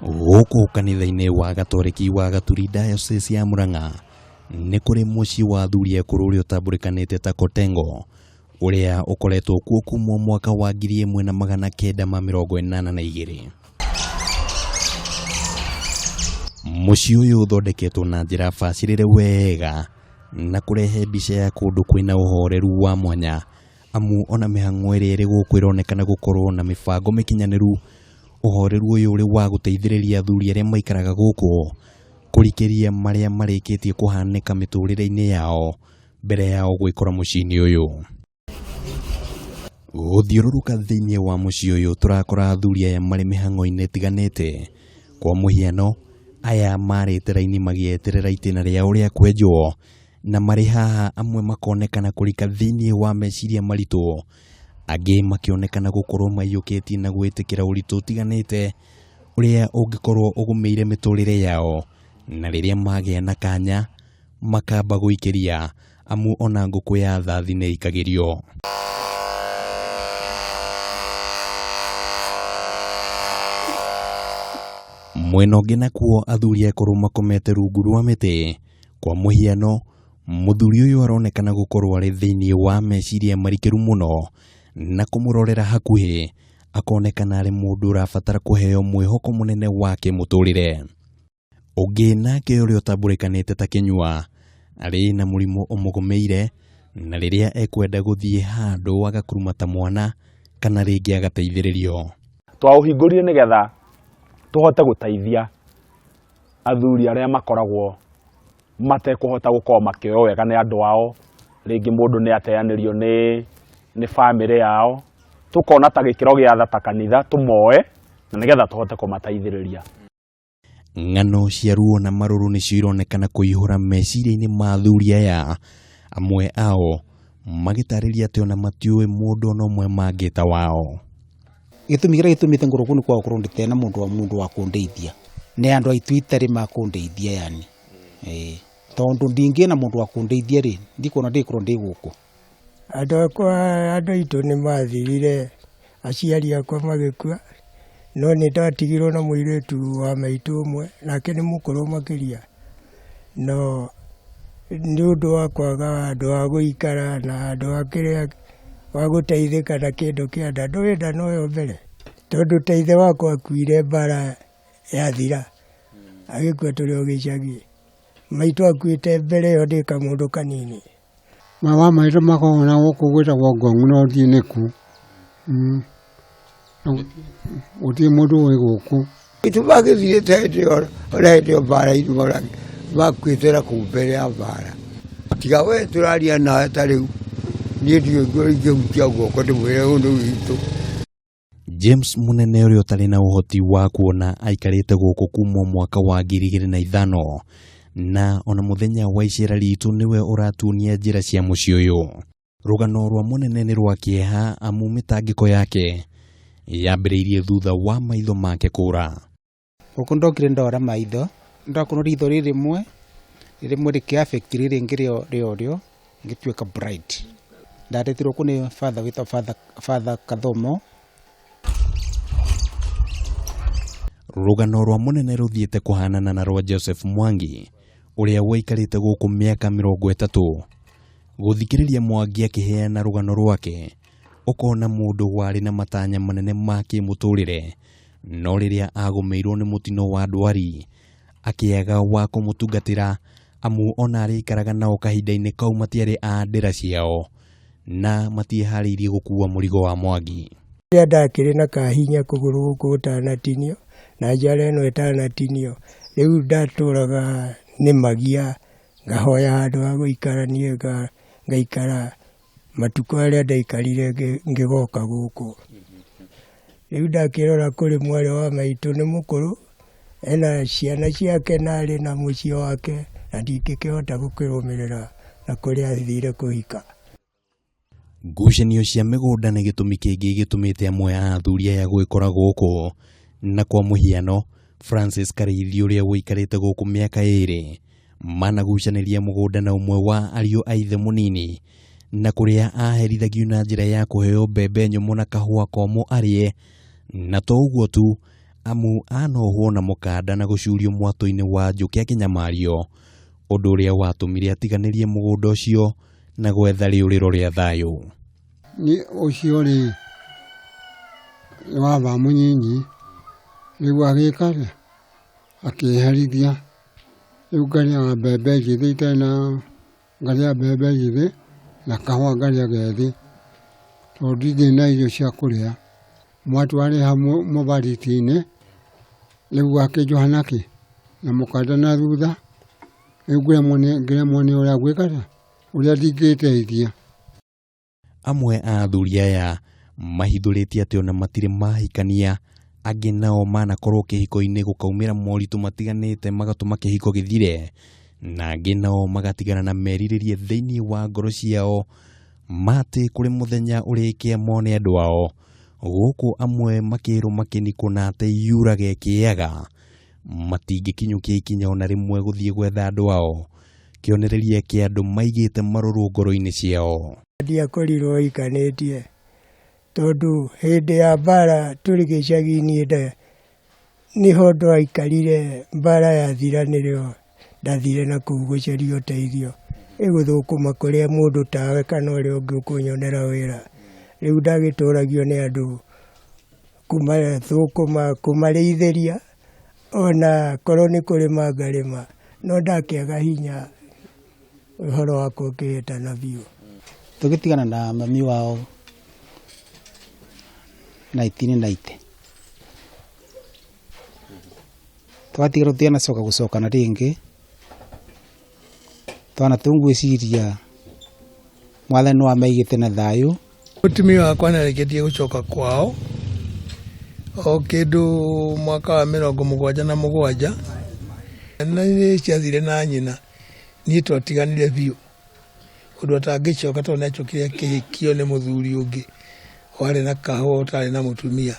Gũkũ kanitha-inĩ wa Gatoreki wa Gaturi Diocese ya Murang'a nĩ kũrĩ mũciĩ wa athuri akũrũ ũrĩa ũtambũrĩkanĩte ta Kotengo, ũrĩa ũkoretwo kuo kuma mwaka wa 1982. Mũciĩ ũyũ ũthondeketwo na njĩra bacĩrĩre wega na kũrehe mbica ya kũndũ kwĩna ũhoreru wa mwanya, amu ona mĩhang'o ĩrĩa ĩrĩ gũkũ ĩronekana gũkorwo na mĩbango mĩkinyanĩru. Ũhoreru ũyũ ũrĩ wa gũteithĩrĩria athuri arĩa maikaraga gũkũ kũrikĩria marĩa marĩkĩtie kũhanĩka mĩtũrĩre-inĩ yao mbere yao gwĩkora mũciĩ-inĩ ũyũ. Gũthiũrũrũka thĩinĩ wa mũciĩ ũyũ tũrakora athuri aya marĩ mĩhang'o-inĩ ĩtiganĩte. Kwa mũhiano, aya marĩte raini magĩeterera itĩna rĩao rĩa kwenjwo, na marĩ haha amwe makonekana kũrika thĩinĩ wa meciria maritũ, angĩ makĩonekana gũkorwo maiyũkĩtie na gwĩtĩkĩra ũritũ ũtiganĩte ũrĩa ũngĩkorwo ũgũmĩire mĩtũrĩre yao, na rĩrĩa magĩa na kanya makamba gũikĩria, amu ona ngũkũ ya thathi nĩ ĩikagĩrio. Mwena ũngĩ nakuo athuri akũrũ makomete rungu rwa mĩtĩ. Kwa mũhiano, mũthuri ũyũ aronekana gũkorwo arĩ thĩinĩ wa meciria marikĩru mũno, na kũmũrorera hakuhĩ akonekana arĩ mũndũ ũrabatara kũheo mwĩhoko mũnene wa kĩmũtũrĩre. Ũngĩ nake ũrĩa ũtambũrĩkanĩte ta kĩnyua, arĩ na mũrimũ ũmũgũmĩire, na rĩrĩa ekwenda gũthiĩ handũ agakuruma ta mwana kana rĩngĩ agateithĩrĩrio. Twaũhingũrire nĩgetha tũhote gũteithia athuri arĩa makoragwo matekũhota gũkorwo makĩoywo wega nĩ andũ ao, rĩngĩ mũndũ nĩ ateanĩrio nĩ bamĩrĩ yao, tũkona ta gĩkĩro gĩa tha ta kanitha tũmoe na nĩgetha tũhote kũmateithĩrĩria. Ng'ano cia ruo na marũrũ nĩcio ironekana kũihũra meciria-inĩ ma athuri aya, amwe ao magĩtarĩria atĩ ona matiũĩ mũndũ ona ũmwe mangĩta wao. Gĩtũmi kĩrĩa gĩtũmĩte ngorwo kũu nĩ kwaga gũkorwo ndĩtena mũndũ wa kũndeithia. Nĩ andũ aitũ itarĩ makũndeithia yani. Tondũ ndingĩna mũndũ wa kũndeithia rĩ, ndikuona ndĩkorwo ndĩ gũkũ. Andũ akwa, andũ aitũ nĩ mathirire, aciari akwa magĩkua, no nĩ ndatigirwo na mũirĩtu wa maitũ ũmwe, nake nĩ mũkũrũ makĩria. No nĩ ũndũ wa kwaga handũ ha gũikara na handũ ha kĩrĩa wa gũteithĩka na kĩndũ kĩa nda, ndũĩ nda noyo mbere. Tondũ ta ithe wakwa akuire mbara yathira, agĩkua tũrĩ o gĩcagi. Maitũ akuĩte mbere ĩyo ndĩ kamũndũ kanini. Mama maitũ makoragwo na gũkũ gwĩtagwo Ngong no ndiũĩ nĩkũ. Gũtirĩ mũndũ ũĩ gũkũ. Maitũ magĩthiĩte hĩndĩ ĩyo, ona hĩndĩ ĩyo mbara irũaga, makuĩte na kũu mbere ya mbara. Tiga we tũraria nawe ta rĩu, niĩ ndiũĩ ingĩhutia guoko ndĩmwĩre ũyũ nĩ witũ. James Munene ũrĩa ũtarĩ na ũhoti wa kuona aikarĩte gũkũ kuma mwaka wa 2005, na ona mũthenya wa icera ritũ nĩwe ũratuonia njĩra cia mũciĩ ũyũ. Rũgano rwa Munene nĩ rwa kĩeha, amu mĩtangĩko yake yambĩrĩirie thutha wa maitho make kũra. Gũkũ ndokire ndora maitho, ndakorwo ritho rĩrĩ rĩmwe rĩkĩ affect rĩrĩ rĩngĩ rĩorĩo ngĩtuĩka bright. Ndaretirwo kũ nĩ father wĩtagwo Father Kathomo. Rũgano rwa Munene rũthiĩte kũhanana na rwa Joseph Mwangi ũrĩa waikarĩte gũkũ mĩaka 30. Gũthikĩrĩria Mwangi akĩheana rũgano rwake, ũkona mũndũ warĩ na matanya manene ma kĩmũtũrĩre, no rĩrĩa agũmĩirwo nĩ mũtino wa ndwari akĩaga wa kũmũtungatĩra, amu ona arĩa aikaraga nao kahinda-inĩ kau matiarĩ a ndĩra ciao na matiĩharĩirie gũkua mũrigo wa Mwangi. Rĩrĩa ndakĩrĩ na kahinya kũgũrũ gũkũ gũtanatinio na njara ĩno ĩtanatinio, rĩu ndatũraga nĩ magia, ngahoya handũ ha gũikara niĩ ngaikara matukũ arĩa ndaikarire ngĩgoka gũkũ. Rĩu ndakĩrora kũrĩ mwarĩ wa maitũ nĩ mũkũrũ, ena ciana ciake na arĩ na mũciĩ wake, na ndingĩkĩhota gũkĩrũmĩrĩra na kũrĩa athire kũhika. Ngucanio cia mĩgũnda nĩ gĩtũmi kĩngĩ gĩtũmĩte amwe a athuri aya gwĩkora gũkũ, na kwa mũhiano Francis Karĩithi ũrĩa ũikarĩte gũkũ mĩaka 2 managucanĩria mũgũnda na ũmwe wa ariũ a ithe mũnini, na kũrĩa aherithagio na njĩra ya kũheo mbembe nyũmũ na kahũa komũ arĩe, na to ũguo tu, Amu anohwo na mũkanda na gũcurio mwatũ-inĩ wa njũkĩ akĩnyamario, ũndũ ũrĩa watũmire atiganĩrie mũgũnda ũcio na gwetha rĩũrĩro rĩa thayũ. Nĩ ũcio rĩ, nĩ waba mũnyinyi, rĩu agĩka atĩa, akĩherithia. Rĩu ngarĩaga mbembe njĩthĩ itarĩ na, ngarĩa mbembe njĩthĩ na kahũa ngarĩa gethĩ, tondũ ndirĩ na irio cia kũrĩa. Mwatũ warĩ hau mũbariti-inĩ, rĩu akĩnjoha nakĩ, na mũkanda na thutha, rĩu ngĩremwo nĩ ũrĩa ngwĩka atĩa, ũrĩa ndingĩteithia. Amwe a athuri aya mahithũrĩtie atĩ ona matirĩ mahikania, angĩ nao manakorwo kĩhiko-inĩ gũkaumĩra moritũ matiganĩte magatũma kĩhiko gĩthire, na angĩ nao magatigana na merirĩria thĩinĩ wa ngoro ciao matĩ kũrĩ mũthenya ũrĩkĩa mone andũ ao. Gũkũ amwe makĩrwo makĩnikwo na atĩ yurage ĩkĩaga, matingĩkinyũkia ikinya ona rĩmwe gũthiĩ gwetha andũ ao. Kĩonereria kĩa andũ maigĩte marũrũ ngoro-inĩ ciao. Ndiakorirwo hikanĩtie tondũ hĩndĩ ya mbara tũrĩ gĩcagi-inĩ nĩho ndaikarire mbara yathira nĩrĩo ndathire na kũu gũcaria ũteithio. Ĩgũthũkũma kũrĩa mũndũ tawe kana ũrĩa ũngĩ ũkũnyonera wĩra. Rĩu ndagĩtũragio nĩ andũ kũmathũkũma, kũmarĩithĩria ona korwo nĩ kũrĩma ngarĩma, no ndakĩaga hinya ũhoro wakwa ũkĩhĩtana biũ. Tũgĩtigana na mami wao 1990, twatigara tũtianacoka gũcokana rĩngĩ, twana tũu ngwĩciria mwathani nĩ wamaigĩte na thayũ. Mũtumia wakwa nĩ arĩkĩtie gũcoka kwao o kĩndũ mwaka wa 77, na nĩ ciathire na nyina, niĩ twatiganire biũ ũndũ atangĩcoka tondũ nĩ acokire akĩhikio nĩ mũthuri ũngĩ warĩ na kahũa ũtarĩ na mũtumia.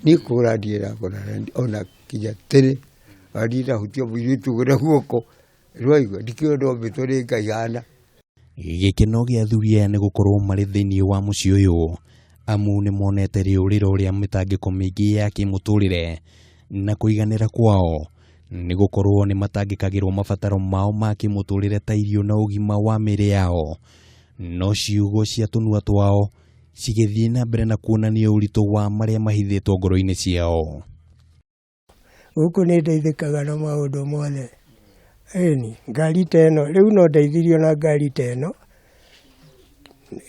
Niĩ kũgũra ndiĩragũra ona kinya tene, ona ndinahutia mũirĩtu ũguo na guoko, nĩwaigua, ndikĩũĩ ndombĩtwo nĩ Ngai hana. Gĩkeno gĩa athuri aya nĩ gũkorwo marĩ thĩinĩ wa mũciĩ ũyũ, amu nĩ monete rĩũrĩro rĩa mĩtangĩko mĩingĩ ya kĩmũtũrĩre na kũiganĩra kwao nĩ gũkorwo nĩ matangĩkagĩrwo mabataro mao ma kĩmũtũrĩre ta irio na ũgima wa mĩĩrĩ yao. No ciugo cia tũnua twao cigĩthiĩ na mbere na kuonania ũritũ wa marĩa mahithĩtwo ngoro-inĩ ciao. Gũkũ nĩ ndeithĩkaga na maũndũ mothe. Ĩni, ngari ta ĩno, rĩu no ndeithirio na ngari ta ĩno,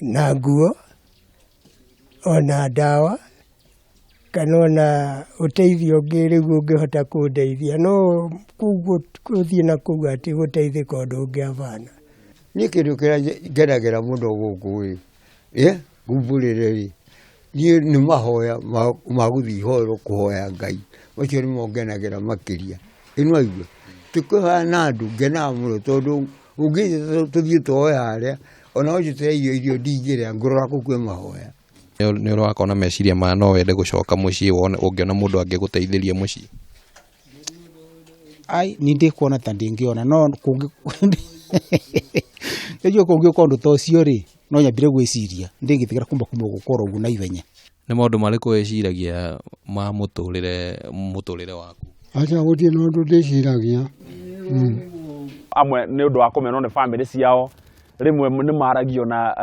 na nguo, ona ndawa, kana ona ũteithio ũngĩ rĩu ũngĩhota kũndeithia, no kũu gũthiĩ na kũu atĩ gũteithĩka ũndũ ũngĩ hapana. Niĩ kĩndũ kĩrĩa ngenagĩra mũno gũkũ rĩ, ngumbũrĩre rĩ, niĩ nĩ mahoya ma gũthiĩ ihoero kũhoya Ngai, macio nĩmo ngenagĩra makĩria. Ĩ nĩwaigua, tũkĩhoya na andũ ngenaga mũno tondũ ũngĩnjĩta tũthiĩ tũhoe harĩa, ona wanjĩtĩra irio irio ndingĩrĩa, ngũrora kũu kwĩ mahoya. Nĩ ũrakorwo na meciria ma no wende gũcoka mũciĩ wone ũngĩona mũndũ angĩgũteithĩria mũciĩ? Ai, niĩ ndikuona ta ndingĩona, no kũngĩ nĩnjũĩ kũngĩũka ũndũ ta ũcio rĩ, no nyambire gwĩciria ndingĩtigĩra kumba kuma gũkorwo ũguo na ihenya. Nĩ maũndũ marĩkũ wĩciragia ma mũtũrĩre waku? Aca gũtirĩ na ũndũ ndĩciragia. Amwe nĩ ũndũ wa kũmenwo nĩ bamĩrĩ ciao, rĩmwe nĩ maragio na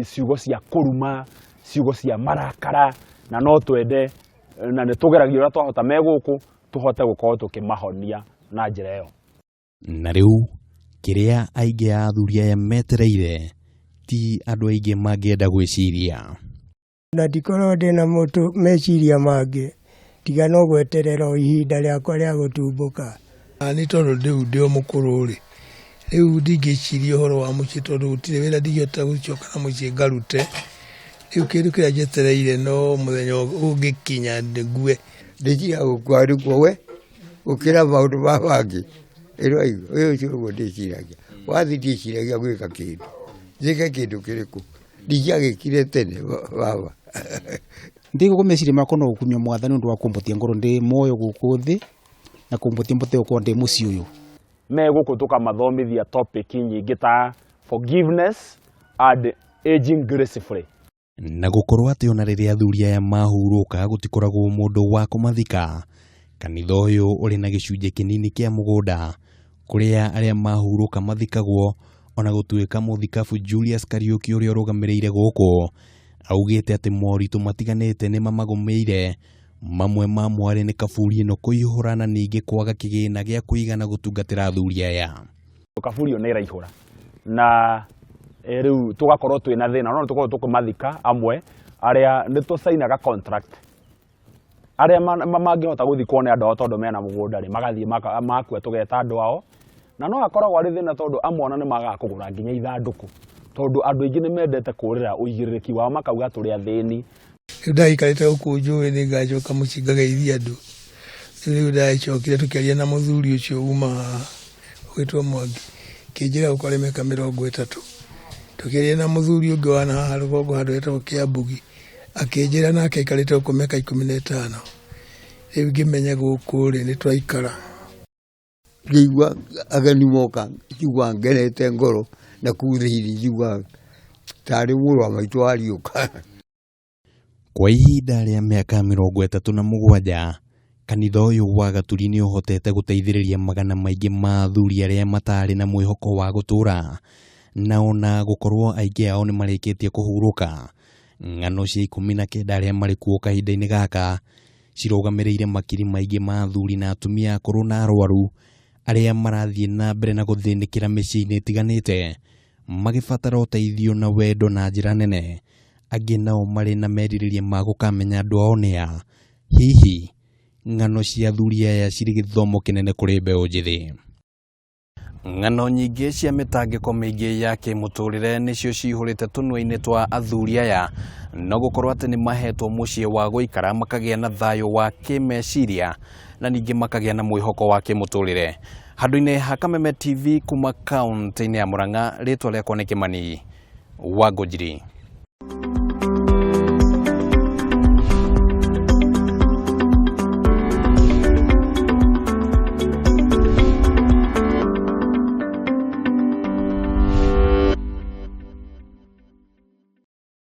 ciugo cia kũruma, ciugo cia marakara, na no twende na nĩ tũgeragia ũrĩa twahota me gũkũ tũhote gũkorwo tũkĩmahonia na njĩra ĩyo. Na rĩu kĩrĩa aingĩ a athuri aya metereire ti andũ aingĩ mangĩenda gwĩciria. Na ndikorwo ndĩna meciria mangĩ, tiga no gweterera o ihinda rĩakwa rĩa gũtumbũka. Nĩ tondũ rĩu ndĩ o mũkũrũ rĩ, rĩu ndingĩciria ũhoro wa mũciĩ tondũ gũtirĩ wĩra ndingĩhota gũcoka na mũciĩ ngarute. Rĩu kĩndũ kĩrĩa njetereire no mũthenya ũngĩkinya ngue. Ndĩciria gũkua nĩkuo we gũkĩra maũndũ ma mangĩ. Ĩno ũyũ ũcio nĩguo ndĩciragia. Wathiĩ ndĩciragia gwĩka kĩndũ, njĩke kĩndũ kĩrĩkũ, ndingĩagĩkire tene baba. Ndigũkũ meciria makwa no gũkumia mwathani ũndũ wa kũmbotia ngoro ndĩ muoyo gũkũ thĩ na kũmbotia mbote gũkorwo ndĩ mũciĩ ũyũ. Me gũkũ tũkamathomithia topic nyingĩ ta forgiveness and aging gracefully. Na gũkorwo atĩ ona rĩrĩa athuri aya mahurũka gũtikoragwo mũndũ wa kũmathika. Kanitha ũyũ ũrĩ na gĩcunjĩ kĩnini kĩa mũgũnda kũrĩa arĩa mahurũka mathikagwo, ona gũtuĩka mũthikabu Julius Kariuki ũrĩa ũrũgamĩrĩire gũkũ augĩte atĩ moritũ matiganĩte nĩ mamagũmĩire, mamwe mamo arĩ nĩ kaburi ĩno kũihũra na ningĩ kwaga kĩgĩna gĩa kũigana gũtungatĩra athuri aya. Kaburi ĩyo nĩ ĩraihũra na rĩu tũgakorwo twĩna thĩna, no tũkorwo tũkĩmathika amwe arĩa nĩ tũcainaga contract, arĩa mangĩhota gũthikwo nĩ andũ ao tondũ mena mũgũnda rĩ, magathiĩ makua tũgeta andũ ao, na no akoragwo arĩ thĩna tondũ amwe ona nĩ magaga kũgũra nginya ithandũkũ, tondũ andũ aingĩ nĩ mendete kũrĩra ũigĩrĩrĩki wao makauga tũrĩ athĩni. Rĩu ndaikarĩte gũkũ njũĩ nĩ ngacoka mũciĩ ngageithia andũ. Rĩu ndacokire tũkĩaria na mũthuri ũcio uma haha ũgĩtwo Mwangi, kĩnjĩra gũkũ arĩ mĩaka 30. Tũkĩaria na mũthuri ũngĩ wa haha rũgongo handũ hetagwo Kĩambugi, akĩnjĩra nake aikarĩte gũkũ mĩaka 15. Rĩu ngĩmenya gũkũ rĩ nĩ twaikara. Ngĩigua ageni moka njiguaga ngenete ngoro na kũu thĩinĩ njiguaga tarĩ mũrũ wa maitũ wariũka. Kwa ihinda rĩa mĩaka 37, kanitha ũyũ wa Gaturi nĩ ũhotete gũteithĩrĩria magana maingĩ ma athuri arĩa matarĩ na mwĩhoko wa gũtũra, na ona gũkorwo aingĩ ao nĩ marĩkĩtie kũhurũka. Ng'ano cia 19 arĩa marĩ kuo kahinda-inĩ gaka cirũgamĩrĩire makiri maingĩ ma athuri na atumia akũrũ na arwaru arĩa marathiĩ na mbere na gũthĩnĩkĩra mĩciĩ-inĩ ĩtiganĩte magĩbatara ũteithio na wendo na njĩra nene. Angĩ nao marĩ na merirĩria ma gũkamenya andũ ao nĩa. Hihi ng'ano cia athuri aya cirĩ gĩthomo kĩnene kũrĩ mbeũ njĩthĩ. Ng'ano nyingĩ cia mĩtangĩko mĩingĩ ya kĩmũtũrĩre nĩcio cihũrĩte tũnua-inĩ twa athuri aya, no gũkorwo atĩ nĩ mahetwo mũciĩ wa gũikara makagĩa na thayũ wa kĩmeciria na ningĩ makagĩa na mwĩhoko wa kĩmũtũrĩre. Handũ-inĩ ha Kameme TV kuma kaunti-inĩ ya Murang'a, rĩtwa rĩakwa nĩ Kĩmani wa Ngũnjiri.